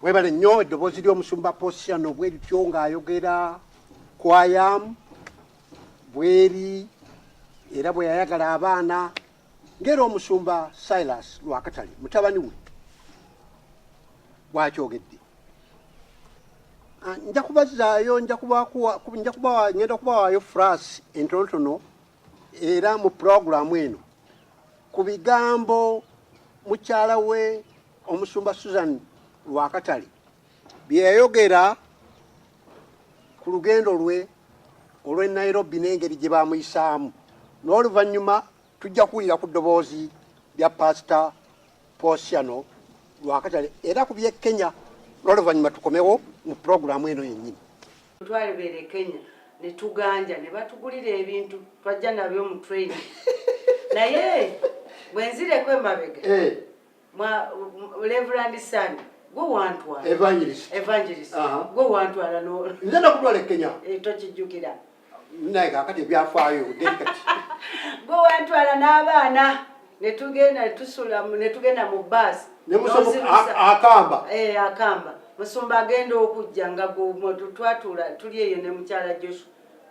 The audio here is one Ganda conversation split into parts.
Webale nnyo. Eddoboozi ly'omusumba Posiano bwe lityo ng'ayogera kwayamu bweri era bwe yayagala abaana, ng'era omusumba Silas Lwakatale mutabani we bwakyogedde. Ah, nja kubazaayo, nja kubawa, ngenda kubawaayo flash entonotono era mu puroguramu eno ku bigambo mukyala we omusumba Susan Lwakatale bye yayogera ku lugendo lwe olw'e Nairobi n'engeri gye baamuyisaamu, n'oluvannyuma tujja kuwulira ku ddoboozi lya Pasita Posiano Lwakatale era ku by'e Kenya, n'oluvannyuma tukomewo mu puroguramu eno yennyini. Twalibeera e Kenya ne tuganja ne batugulira ebintu, twajja nabyo mu train, naye bwe nzireko emabega, Reverend San, gwe wantwala. Evangelist. Evangelist. Gwe wantwala no. Nze nakutwala e Kenya. Eh, tokijjukira? Naye kakati ebyafaayo geri kati. Gwe wantwala n'abaana ne tugenda ne tusula ne tugenda mu baasi. Ne musoma akamba. Eh, akamba musumba agenda okujja nga twatuula tuli eyo ne mukyala Joshua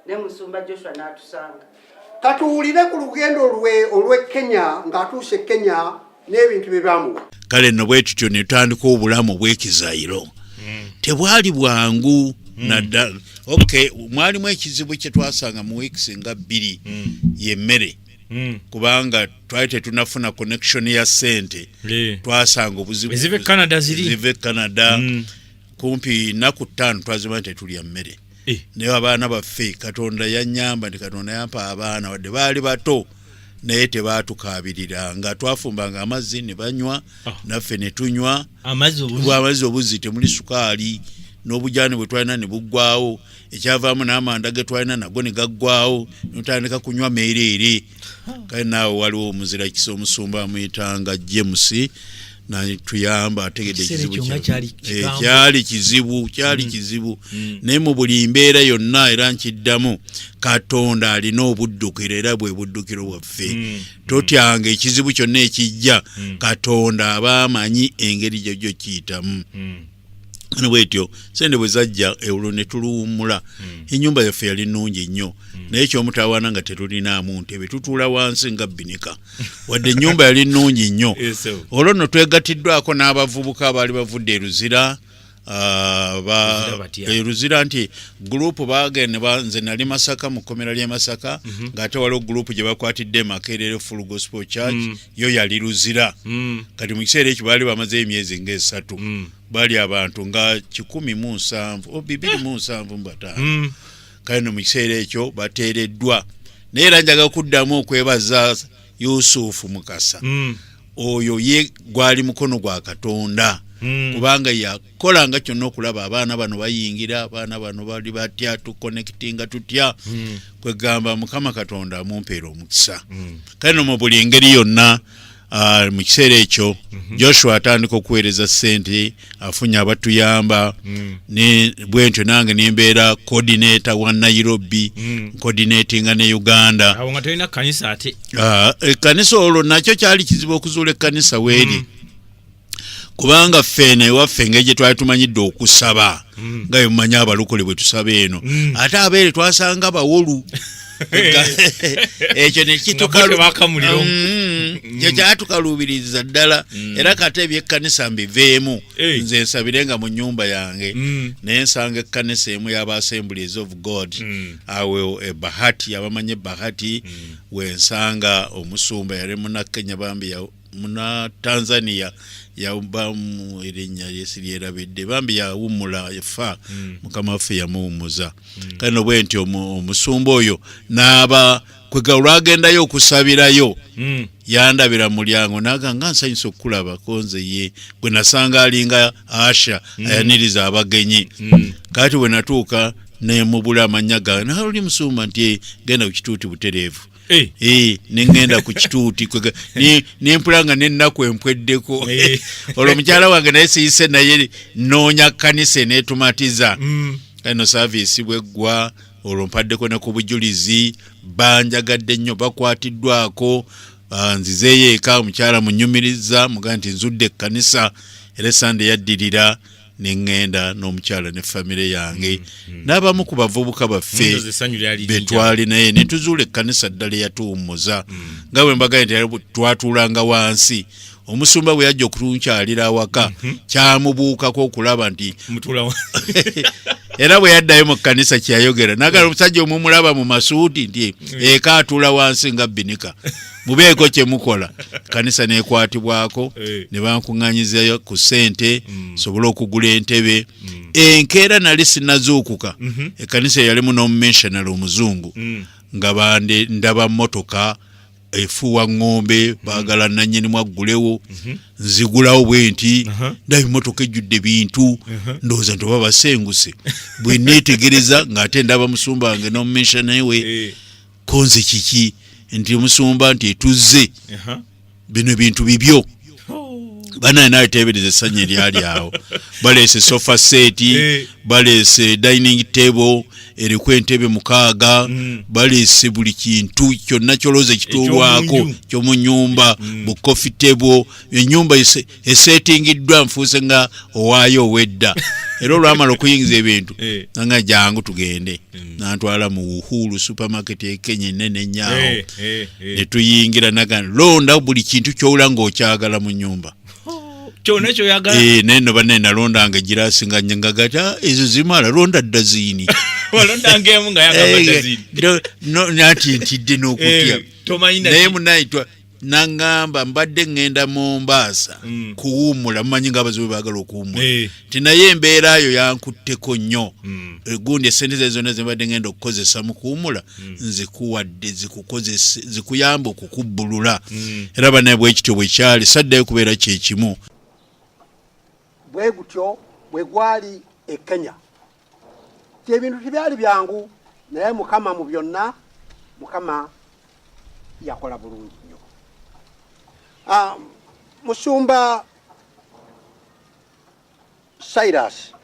ne musumba Joshua n'atusanga. Katuwulire ku lugendo lwe olw'e Kenya ng'atuuse e Kenya n'ebintu bye bamuwa. Kale nno bwe tutyo ne tutandika obulamu obw'ekizayiro. Tebwali bwangu naddala. Okay, mwalimu ekizibu kye twasanga mu weeks nga 2, y'emmere, kubanga twali tetunafuna connection ya ssente. Twasanga obuzibu. Eziva e Canada ziri. Eziva e Canada. Kumpi nnaku 5 twazima tetulya mmere. Naye abaana baffe, Katonda yanyamba nti Katonda yampa abaana, wadde baali bato, naye tebaatukaabirira. Twafumbanga amazzi ne banywa, naffe ne tunywa. Amazzi obuzi. Amazzi obuzzi, temuli sukaali, n'obujaani bwe twalina ne buggwawo, ekyavaamu n'amanda ge twalina nago ne gaggwawo, notandika kunywa meereere. Kale naawe waliwo omuzira kisa, omusumba amuyitanga James, natuyamba, ategedde Ekiseera ekizibu. ekyo nga kyali kikambwe. Kyali kizibu, kyali kizibu, naye mu buli mbeera yonna, era nkiddamu, Katonda alina obuddukiro era bwe buddukiro bwaffe. Totyanga ekizibu kyonna ekijja, Katonda aba amanyi engeri gyojjo kiyitamu. Ano bwetyo sente bwe zajja, olwo ne tuluwummula. Ennyumba yaffe yali nnungi nnyo, naye ekyomutawaana nga tetulinaamu ntebe, tutuula wansi nga binika, wadde ennyumba yali nnungi nnyo. Olwo nno twegatiddwako n'abavubuka abaali bavudde e Luzira. Ah, Luzira batya? E Luzira nti group bagenda nze nali Masaka mu kkomera ly'e Masaka, ng'ate waliwo group gye bakwatidde e Makerere Full Gospel Church, yo yali Luzira. Kati mu kiseera ekyo baali bamazeyo emyezi ng'esatu, baali abantu nga 170 o 275. Kale no mu kiseera ekyo bateereddwa, naye era njagala kuddamu okwebaza Yusufu Mukasa. Oyo ye gwali mukono gwa Katonda, kubanga yakolanga kyonna okulaba abaana bano bayingira, abaana bano bali batya, tuconnectinga tutya. Kwegamba Mukama Katonda amumpeera omukisa. Kale no mu buli ngeri yonna, mu kiseera ekyo Joshua atandika okuweereza ssente, afunye abatuyamba, ne bwentyo nange nembeera coordinator wa Nairobi, coordinatinga ne Uganda. Awo nga tolina kanisa ate? Ah, ekkanisa olwo nakyo kyali kizibu okuzuula ekkanisa weeri, kubanga ffeeno ewaffe engeri gye twali tumanyidde okusaba, nga bwe mumanyi abalokole bwe tusaba eno, ate abeere twasanga bawolu. Ekyo Nga bo tebakamuliro. Ekyo kyatukaluubiriza ddala. Era kate ebyekkanisa mbiveemu, nze nsabire nga mu nnyumba yange. Naye nsanga ekkanisa emu y'aba Assemblies of God awo e Bahati, abamanyi e Bahati, wensanga omusumba yali muna Kenya, bambi muna Tanzania, yabamu erinnya lyesiryerabidde, bambi yawummula efa, Mukama waffe yamuwummuza. Kale no bwe nti omusumba oyo n'aba kwega olwagendayo okusabirayo, yandabira mu mulyango naga nga nsanyusa okukulabako. Nze ye gwe nasanga alinga asha ayaniriza abagenyi. Kati bwe natuuka nemubula amannya gange, naye oli musumba nti, "Eh, genda ku kituuti butereevu." Eh, neŋŋenda ku kituuti nempula nga nennaku empweddeko. Olwo mukyala wange naye siyise, naye noonya kkanisa eneetumatiza. Eno service bweggwa, olwo mpaddeko ne ku bujulizi, banjagadde nnyo, bakwatiddwako. Ah, nzizeeyo eka, omukyala munyumiriza mugaa nti nzudde ekkanisa, era esande yaddirira. Ne ŋŋenda n'omukyala ne famire yange n'abamu ku bavubuka baffe Ndowooza essanyu lyali lingi. Betwali naye ne tuzuula ekkanisa ddala eyatuwummuza. Nga bwe mbagambye nti yali twatuulanga wansi, omusumba bwe yajja okutunkyalira awaka kyamubuukako okulaba nti mutuula Era bwe yaddayo mu kkanisa kyeyayogera nagala omusajja omumulaba mu masuuti nti eka atuula wansi nga binika, mubeeko kye mukola. Kanisa nekwatibwako ne bankuŋŋanyizayo ku ssente sobole okugula entebe. Enkeera nali sinazuukuka, ekkanisa eyalimu n'omumissionary omuzungu nga bande ndaba motoka efuuwa ŋŋombe, baagala nannyinimu aggulewo. Nzigulawo bwe nti ndaba emmotoka ejjudde bintu, ndowooza nti oba basenguse. Bwe neetegereza ng'ate ndaba musumba wange n'omumissionary we. Konze kiki? Nti omusumba nti etuzze bino bintu bibyo. Banaye nawe teebereza essanyu eryali awo. Baleese sofa set, baleese dining table eriko entebe 6, baleese buli kintu kyonna kyolowooza ekituulwako Ekyomunju. Kyomu nyumba, bu coffee table, enyumba esetingiddwa, nfuuse nga owaayo owedda. Era olwamala okuyingiza ebintu nanga jangu tugende, nantwala mu Uhuru Supermarket e Kenya enene ennyo awo. Ne tuyingira, naga londa buli kintu kyowula ng'okyagala mu nyumba. Kyonna kyoyagala. Eh, naye no bannaye nalondanga egiraasi nga nga gata ezo zimala, londa ddaziini. Walondanga emu nga yagamba dazini. Nati ntidde n'okutya. Eh, tomanyi Naye munaye naŋŋamba mbadde ŋŋenda Mombaasa kuwummula, mumanyi nga abazibu baagala okuwummula, nti naye embeera yo yankutteko nnyo. Gundi esente ze zonna zembadde ŋŋenda okukozesa mu kuwummula nzikuwadde zikukozese, zikuyamba okukubbulula. Era bannaye bwe kityo bwe kyali, saddayo kubeera kyekimu. Bwe gutyo bwe gwali e Kenya ti ebintu tebyali byangu, naye Mukama mu byonna, Mukama yakola bulungi nnyo. Ah, musumba Cyrus,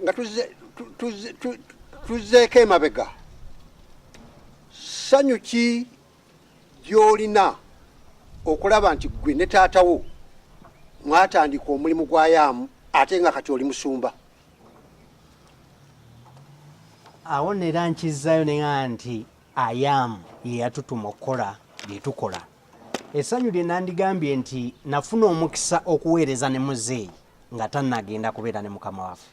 nga tuzzeeko emabega, ssanyu ki gy'olina okulaba nti gwe ne taatawo mwatandika omulimu gwa yaamu ate nga kati oli musumba? Awo nno era nkizzayo neŋa nti ayaamu ye yatutuma okukola bye tukola. Essanyu lye nandigambye nti nafuna omukisa okuweereza ne muzeeyi nga tannagenda kubeera ne mukama waffe,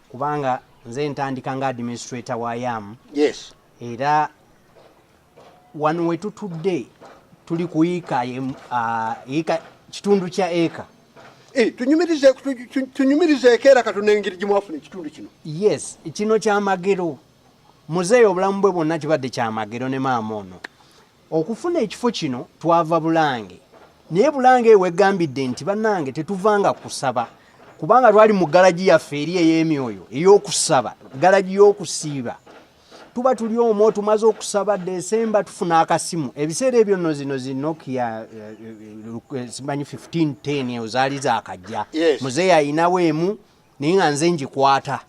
kubanga nze ntandika nga administrator wa yaamu. Era wano we tutudde tuli ku yiika yiika kitundu kya eka. Eh, tunyumirizeeko era katono engeri gye mwafuna ekitundu kino. Yes, kino kyamagero. Muzeeyi obulamu bwe bwonna kibadde kyamagero ne maama ono okufuna ekifo kino. Twava Bulange, naye Bulange eyo wegambidde nti bannange tetuvanga kusaba, kubanga twali mu galagi yaffe eri ey'emyoyo ey'okusaba, galagi y'okusiiba. Tuba tuli omwo tumaze okusaba Desemba, tufuna akasimu. Ebiseera ebyo nno zino zi Nokia simanyi 1510 ezo zaali zakajja. Muzeeyi ayinawo emu naye nga nze ngikwata.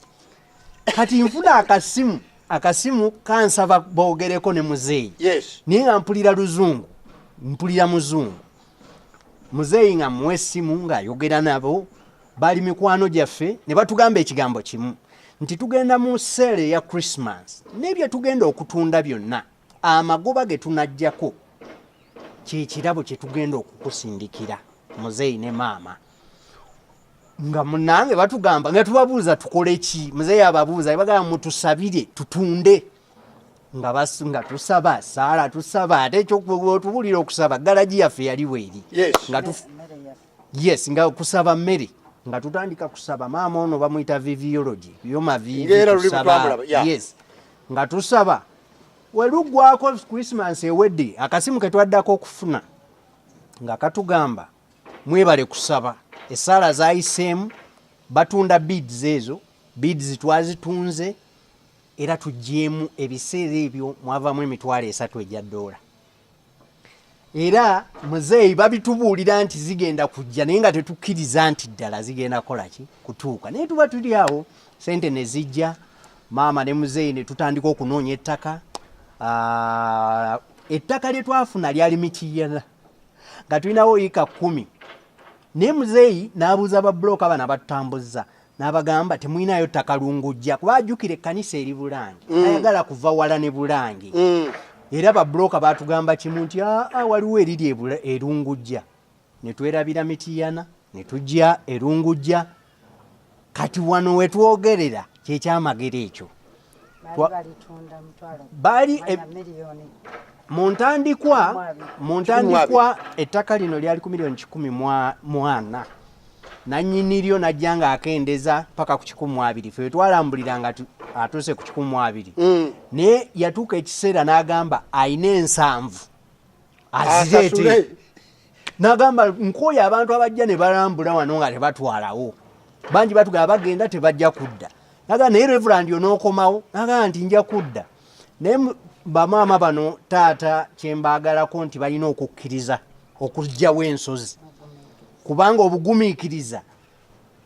Kati nfuna akasimu, akasimu kansaba boogereko ne muzeeyi, naye nga mpulira luzungu, mpulira muzungu. Muzeeyi nga muwa essimu ng'ayogera nabo, bali mikwano gyaffe, ne batugamba ekigambo kimu nti tugenda mu sale eya Christmas n'ebyo tugenda okutunda byonna, amagoba ge tunajjako kyekirabo kye tugenda okukusindikira muzeeyi ne maama. Nga munange batugamba nga tubabuuza tukole ki, muzeeyi ababuuza, bagamba mutusabire tutunde. Nga tusaba saala, tusaba ate ekyotubuulira okusaba galagi yaffe yali weeri. Nga yes, nga kusaba mmere, nga tutandika kusaba. Maama ono bamuyita viviology yomavivi. Ng'era luli tusaba. Bwetwamulaba, yeah. Yes, nga tusaba. Weluggwako Christmas ewedde, akasimu ke twaddako okufuna nga katugamba mwebale kusaba, essaala zayiseemu, batunda beads, ezo beads twazitunze era tugyemu. Ebiseera ebyo mwavamu 300,000 egya ddoola. Era muzeeyi babitubuulira nti zigenda kujja, naye nga tetukkiriza nti ddala zigenda kukola ki, kutuuka. Naye tuba tuli awo, sente ne zijja, maama ne muzeeyi ne tutandika okunoonya ettaka. Ettaka lye twafuna lyali Mityana, nga tulinawo yiika 10. Naye muzeeyi n'abuuza babbulooka bano abatutambuzza n'abagamba temulinayo ttaka Lungujja, kuba ajjukira ekkanisa eri Bulange, ayagala kuva wala ne Bulange. Era babbulooka baatugamba kimu nti aa waliwo eriri e Lungujja, ne twerabira Mitiyana ne tujja e Lungujja. Kati wano we twogerera kye kyamagero ekyo. Baali mu ntandikwa ettaka lino lyali ku miliyoni 140, nannyini lyo n'ajja ng'akendeza paka ku 120. Ffe twalambulira nga atuuse ku 120. Naye yatuuka ekiseera n'agamba alina 70 azireete, n'agamba nkooye abantu abajja ne balambula wano nga tebatwalawo, bangi batugamba bagenda tebajja kudda. Nagamba naye Reverend onookomawo? Nagamba nti nja kudda. Naye bamaama bano taata kyembaagalako nti balina okukkiriza okuggyawo ensozi, kubanga obugumiikiriza,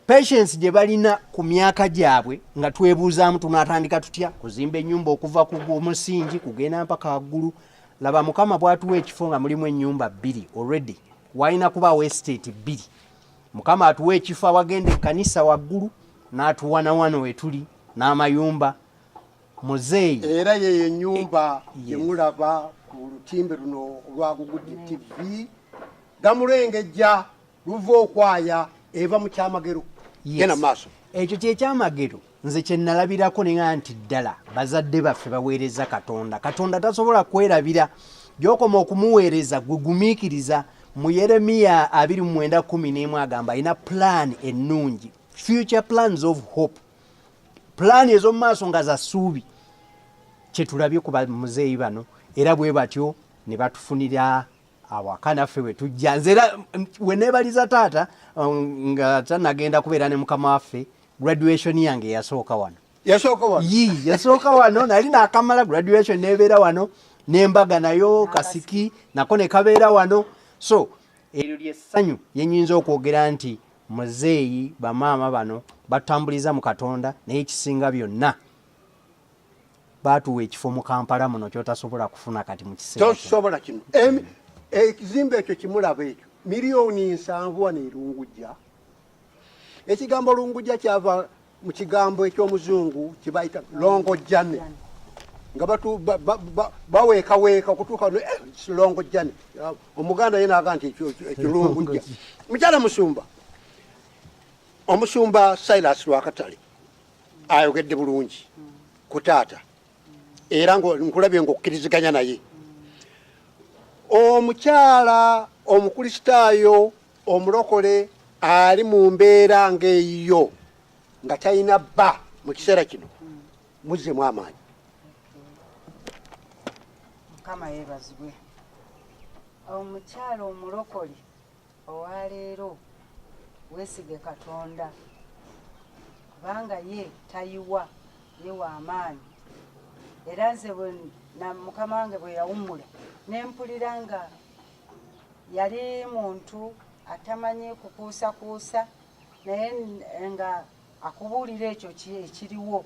patience gye balina ku myaka gyabwe, nga twebuuzaamu tunaatandika tutya kuzimba ennyumba okuva ku musingi kugenda mpaka waggulu. Laba Mukama bw'atuwa ekifo nga mulimu ennyumba 2 already, walina kubaawo estate 2. Mukama atuwa ekifo awagenda ekkanisa waggulu, n'atuwa na wano wetuli n'amayumba. Muzeeyi era yeyo ennyumba gye mulaba ku lutimbe luno olwa Gugudde TV, gamulengejja luva okwaya eva mu kyamagero. Genda maaso. Ekyo kyekyamagero nze kye nalabirako, ne ŋŋamba nti ddala bazadde baffe baweereza Katonda. Katonda tasobola kwerabira, gy'okoma okumuweereza gwe gumiikiriza. Mu Yeremiya 29:11 agamba alina plan ennungi, future plans of hope, pulaani ez'omu maaso nga za ssuubi. Kyetulabye ku bamuzeeyi bano, era bwe batyo ne batufunira awaka naffe we tujja. Nze era we neebaliza taata nga tanagenda kubeera ne mukama waffe, graduation yange yasooka wano. Yasooka wano? Yii, yasooka wano. Nali nakamala graduation nebeera wano, n'embaga nayo kasiki nako ne kabeera wano. So eryo lyessanyu lyenyinza okwogera nti muzeeyi, bamaama bano batutambuliza mu Katonda, naye ekisinga byonna baatuwa ekifo mu Kampala muno kyotasobola kufuna kati mu kiseera kino. Tosobola kino. Ekizimbe ekyo kimulaba ekyo miliyoni 70 wano Erungujja. Ekigambo Lungujja kyava mu kigambo eky'omuzungu kibayita long journey, nga baweekaweeka okutuuka long journey. Omuganda ye naga nti ekirungujja. Mukyala musumba, omusumba Silas Lwakatale ayogedde bulungi ku taata, era nkulabye ng'okkiriziganya naye. Omukyala omukristaayo omulokole ali mu mbeera ng'eyiyo nga talina bba mu kiseera kino, muzzemu amaanyi. Mukama yeebazibwe. Omukyala omulokole owaleero, weesige Katonda, kubanga ye tayiwa, ye w'amaanyi. Era nze mukama wange bwe yawummula, ne mpulira nga yali muntu atamanyi kukuusakuusa, naye nga akubuulira ekyo ekiriwo.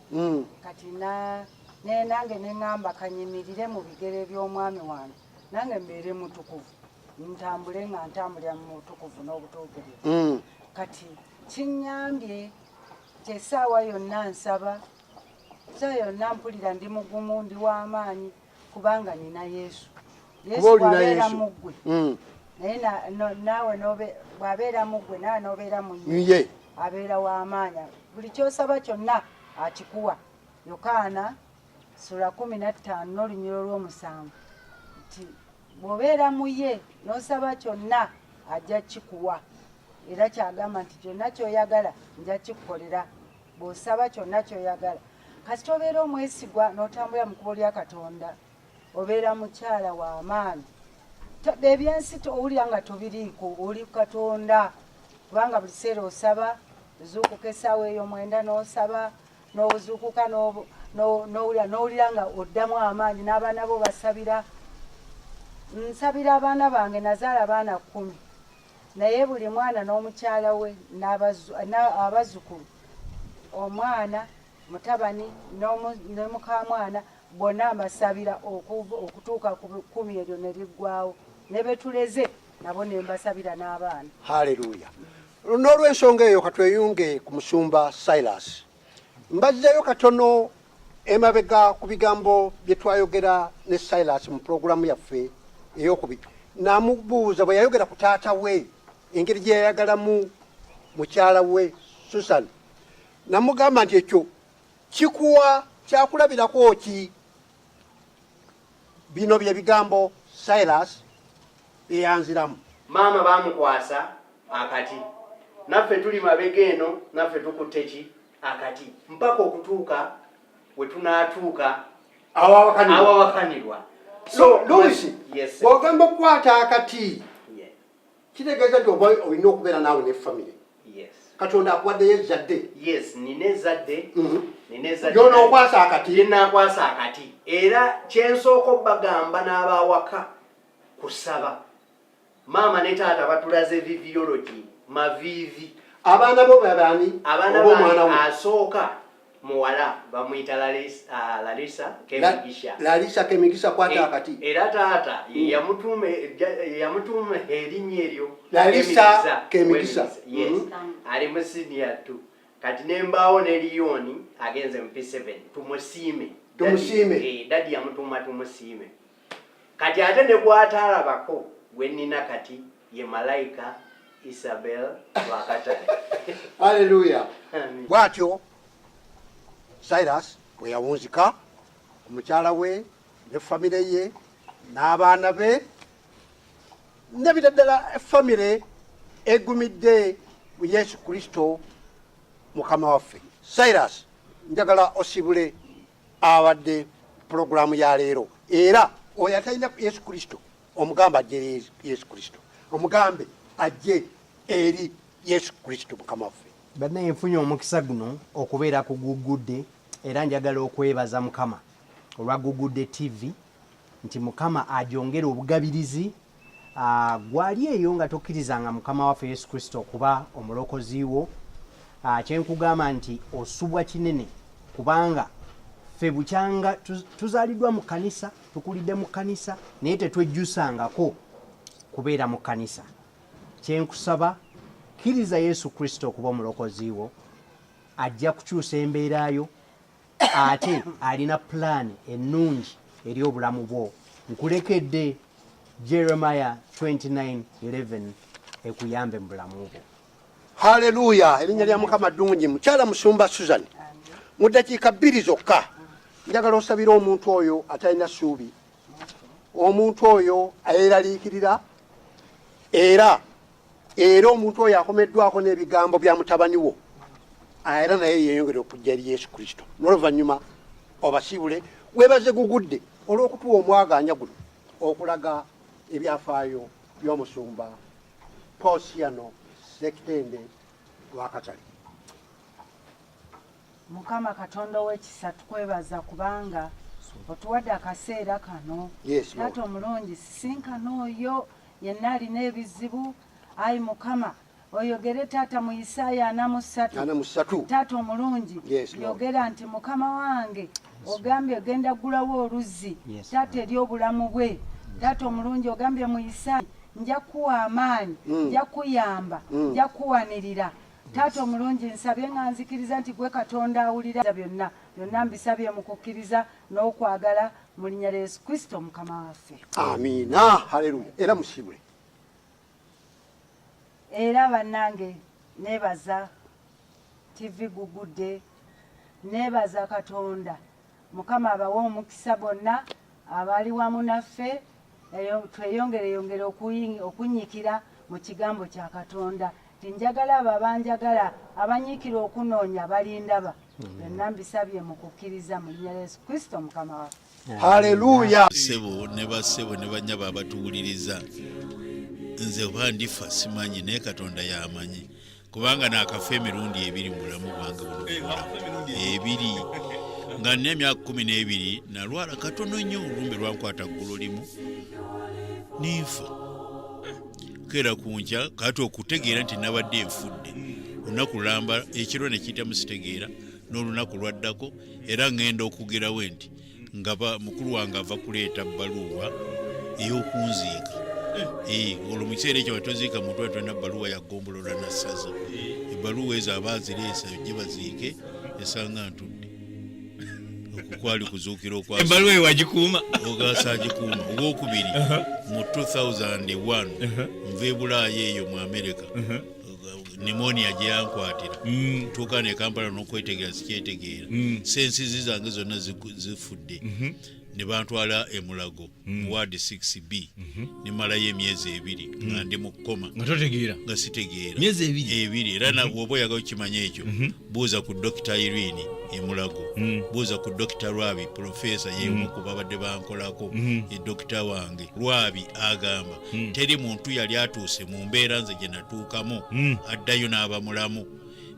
Kati nange neŋŋamba kanyimirire mu bigere by'omwami wange, nange mbeere mutukuvu, ntambule nga ntambulira mu butukuvu n'obutuukirivu. Kati kinyambye kyessaawa yonna nsaba, essaawa yonna mpulira ndi mugumu, ndi w'amaanyi, kubanga nina Yesu. Yesu bw'abeera mu ggwe, naye naawe bw'abeera mu ggwe, naawe n'obeera mu ye, abeera w'amaanyi. Buli ky'osaba kyonna akikuwa. Yokaana sula 15 n'olunyiriri olw'omusanvu nti bw'obeera mu ye n'osaba kyonna ajja kikuwa. Era kyagamba nti kyonna ky'oyagala nja kikukolera bw'osaba kyonna ky'oyagala. Kasita obeera omwesigwa n'otambulira mu kkubo lya Katonda, obeera mukyala w'amaanyi. Ebyensi owulira nga tobiriiko, oli Katonda, kubanga buli kiseera osaba, ozuukuka essaawa eyo 9 n'osaba, n'ozuukuka n'owulira nga oddamu amaanyi, n'abaana bo basabira. Nsabira abaana bange, nazaala abaana 10, naye buli mwana n'omukyala we abazzukulu, omwana mutabani ne mukamwana bonna mbasabira okutuuka ku 10 eryo ne liggwawo ne betuleze. Nabo ne mbasabira n'abaana. Haleluya. N'olwensonga eyo katweyunge ku musumba Silas. Mbazzeeyo katono emabega ku bigambo bye twayogera ne Silas mu pulogulaamu yaffe ey'okubiri. Namubuuza bwe yayogera ku taata we engeri gye yayagalamu mukyala we Susan. Namugamba nti ekyo kikuwa kyakulabirako ki? Bino bye bigambo Silas bye yanziramu. Maama baamukwasa akati, naffe tuli mabega eno, naffe tukutte ki akati mpaka okutuuka we tunaatuuka awawakanirwa. So Louis, bw'ogamba okukwata akati kitegeeza nti oba olina okubeera naawe ne famire. Katonda akuwaddeyo ezzadde. Yes, nina ezzadde. Mhm. Nina ezzadde. Ly'onookwasa akati. Lye naakwasa akati. Era kyensooka obbagamba n'abawaka kusaba. Maama ne taata batulaze viviology, maviivi. Abaana bo babaani? Abaana bange asooka muwala bamuyita Larissa Kemigisha. Larissa Kemigisha kwata e, akati. Era taata yeyamutuuma erinnya eryo. Larissa Kemigisha. Yes. Ali mu senior 2. Kati nembaawo ne Leon agenze mu P7. Tumusiime. Tumusiime. Daddy yamutuuma Tumusiime. Kati ate ne gw'ataalabako gwe nnina kati ye Malayika Isabel Lwakatale. Haleluya! Bw'atyo Cyrus bwe yawunzika ku mukyala we ne famire ye n'abaana be. Ndabira ddala famire egumidde mu Yesu Kristo Mukama waffe. Cyrus, njagala osibule abadde pulogulaamu ya leero, era oyo atalina Yesu Kristo omugambe ajje eri Yesu Kristo, omugambe ajje eri Yesu Kristo Mukama waffe. Bannaye nfunye omukisa guno okubeera ku Gugudde era njagala okwebaza Mukama olwa Gugudde TV nti Mukama agyongere obugabirizi. Gwali eyo nga tokkirizanga Mukama waffe Yesu Kristo okuba omulokozi wo, kyenkugamba nti osubwa kinene, kubanga ffe bukyanga tuzaliddwa mu kkanisa, tukulidde mu kkanisa, naye tetwejjusangako kubeera mu kkanisa. Kyenkusaba, kkiriza Yesu Kristo okuba omulokozi wo, ajja kukyusa embeera yo, ate alina pulaani ennungi eri obulamu bwo. Nkulekedde Jeremiah 29:11 ekuyambe mu bulamu bwo. Haleluya, erinnya lya Mukama ddungi. Mukyala Musumba Susan, mu ddakiika bbiri zokka njagala osabire omuntu oyo atalina ssuubi, omuntu oyo ayeraliikirira, era era omuntu oyo akomeddwako n'ebigambo bya mutabani wo, era naye yeyongere okujja eri Yesu Kristo. N'oluvannyuma obasiibule, weebaze Gugudde olw'okutuwa omwagaanya guno okulaga ebyafaayo by'omusumba Posiano Ssekitende Lwakatale. Mukama Katonda ow'ekisa, tukwebaza kubanga otuwadde akaseera kano. Taata omulungi, sisinkana oyo yenna alina ebizibu. Ayi Mukama, oyogere taata mu Isaaya 43. 43. Taata omulungi, yogera nti Mukama wange ogambye ogenda ggulawo oluzzi taata eri obulamu bwe. Taata omulungi, ogambye mu Isaaya nja kukuwa amaanyi, nja kukuyamba, nja kukuwanirira. Taata omulungi, nsabye nga nzikiriza nti gwe Katonda awulira byonna. Byonna mbisabye mu kukkiriza n'okwagala mu linnya lya Yesu Kristo Mukama waffe. Amiina, haleluya. Era musiibule. Era bannange nebaza TV Gugudde, nebaza Katonda. Mukama abawe omukisa bonna abali wamu naffe, tweyongereyongere okunyiikira mu kigambo kya Katonda. Tinjagala abo abanjagala abanyiikira okunoonya balindaba. Byonna mbisabye mu kukkiriza mu linnya lya Yesu Kristo Mukama waffe. Haleluya. Ssebo ne bassebo ne bannyabo abatuwuliriza, nze oba ndifa simanyi, naye Katonda y'amanyi, kubanga naakafa emirundi ebiri mu bulamu bwange buno bw'obulamu ebiri. Nga nina emyaka 12 nalwala katono nnyo, olumbe lwankwata ggulo limu ninfa. Keera ku nkya kati okutegeera nti nabadde nfudde olunaku lulamba, ekiro ne kiyitamu sitegeera, n'olunaku lwaddako era ŋŋenda okugerawo nti nga mukulu wange ava kuleeta bbaluwa ey'okunziika. Eh, olwo mu kiseera ekyo batoziika muntu wali tolina bbaluwa ya ggombolola na ssaza. Ebbaluwa ezo aba azireese ojje baziike, esanga ntudde. Okwo kwali kuzuukira okwa Ebbaluwa eyo wagikuuma? Ogasagikuuma. Ogwokubiri, mu 2001 nva e Bulaaya eyo mu Amerika, pneumonia gye yankwatira, ntuuka ne Kampala n'okwetegeera sikyetegeera, senses zange zonna zifudde, ne bantwala e Mulago mu ward 6B, nemalayo emyezi 2 nga ndi mu coma. Nga totegeera? Nga sitegeera. Myezi 2? 2. Era bw'oba oyagala okimanya ekyo, buuza ku Dr Irene e Mulago, buuza ku Dr Lwabi, profesa yeomu ku babadde bankolako. E dokita wange Lwabi agamba teri muntu yali atuuse mu mbeera nze gye natuukamu addayo n'aba mulamu.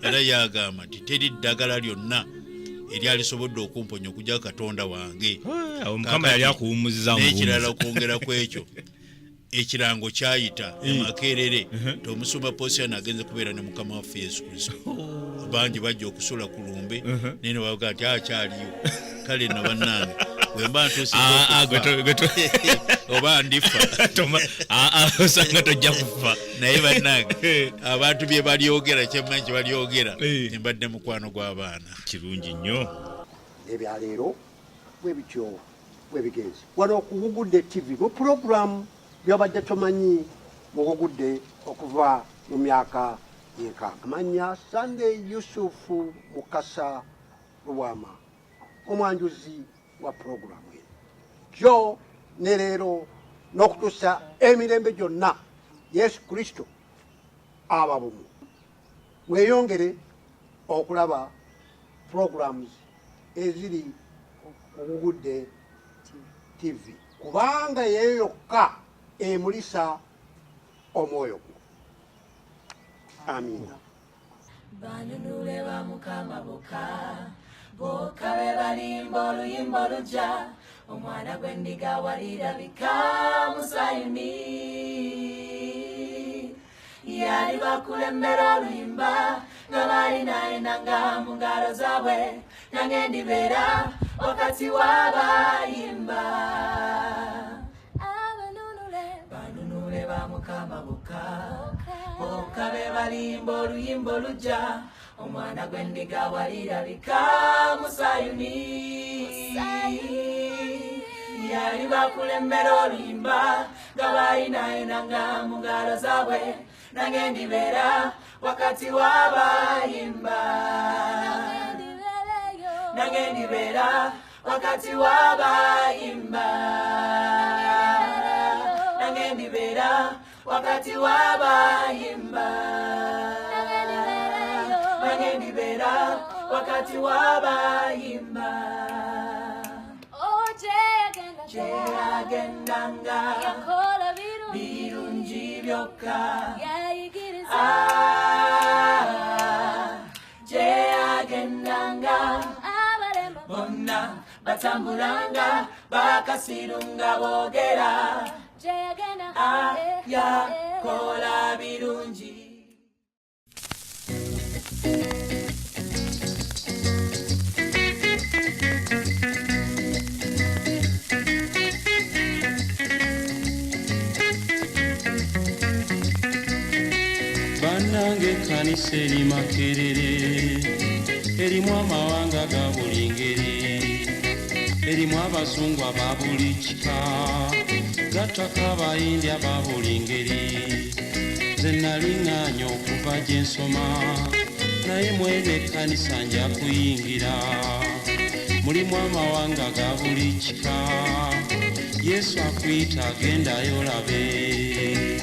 Era yagamba nti teri ddagala lyonna eryalisobodde okumponya okujja Katonda wange. Awo Mukama yali akuwummuziza mu N'ekirala, buwummuzi. okwongera ku ekyo, ekirango kyayita emakerere ti omusumba Posiano agenze kubeera ne Mukama waffe Yesu Kristo. Bangi bajja okusula ku lumbe, naye ne bavuga nti akyaliyo. Kale nno bannange, bwe mba ntuuse Ah, ah, oba ndifa. Osanga tojja kufa. Naye bannange, abantu bye balyogera, kyemmanyi kye balyogera, mbadde mukwano gw'abaana. Kirungi nnyo. Ebyaleero bwe bityo bwe bigenze wano ku Gugudde TV mu pulogulaamu Byobadde Tomanyi mu Gugudde okuva mu myaka y'enkaaga. Amannya Sunday Yusufu Mukasa Lubwama, omwanjuzi wa pulogulaamu eno jo ne leero n'okutuusa emirembe gyonna. Yesu Kristo aba bumu. Mweyongere okulaba programs eziri ku Gugudde TV, kubanga yeyo yokka emulisa omwoyo gwo. Amiina. Banunule ba Mukama bokka bokka be balimba oluyimba olujja, omwana gw'endiga walirabika mu Sayuni. Yali bakulembera oluyimba nga balina enanga mu ngalo zaabwe, nange ndibeera wakati w'abayimba. Banunule ba Mukama bokka bokka be balimba oluyimba olujja, omwana gw'endiga walirabika mu Sayuni. Yali bakulembera oluyimba nga balina enanga mu ngalo zaabwe, nange ndibeera wakati w'abayimba, nange ndibeera wakati w'abayimba, nange ndibeera wakati w'abayimba, nange ndibeera wakati w'abayimba. Gyeyagendanga birungi byokka. Ah, gyeyagendanga bonna batambulanga, bakasirunga boogera. Ah, yakola birungi. Bannange, ekkanisa eri Makerere erimu amawanga ga buli ngeri, erimu abazungu aba buli kika, gattako abayindi aba buli ngeri. Nze nali ŋŋaanya okuva gye nsoma, naye mweno ekkanisa nja kuyingira. Mulimu amawanga ga buli kika. Yesu akuyita, agendayo olabe.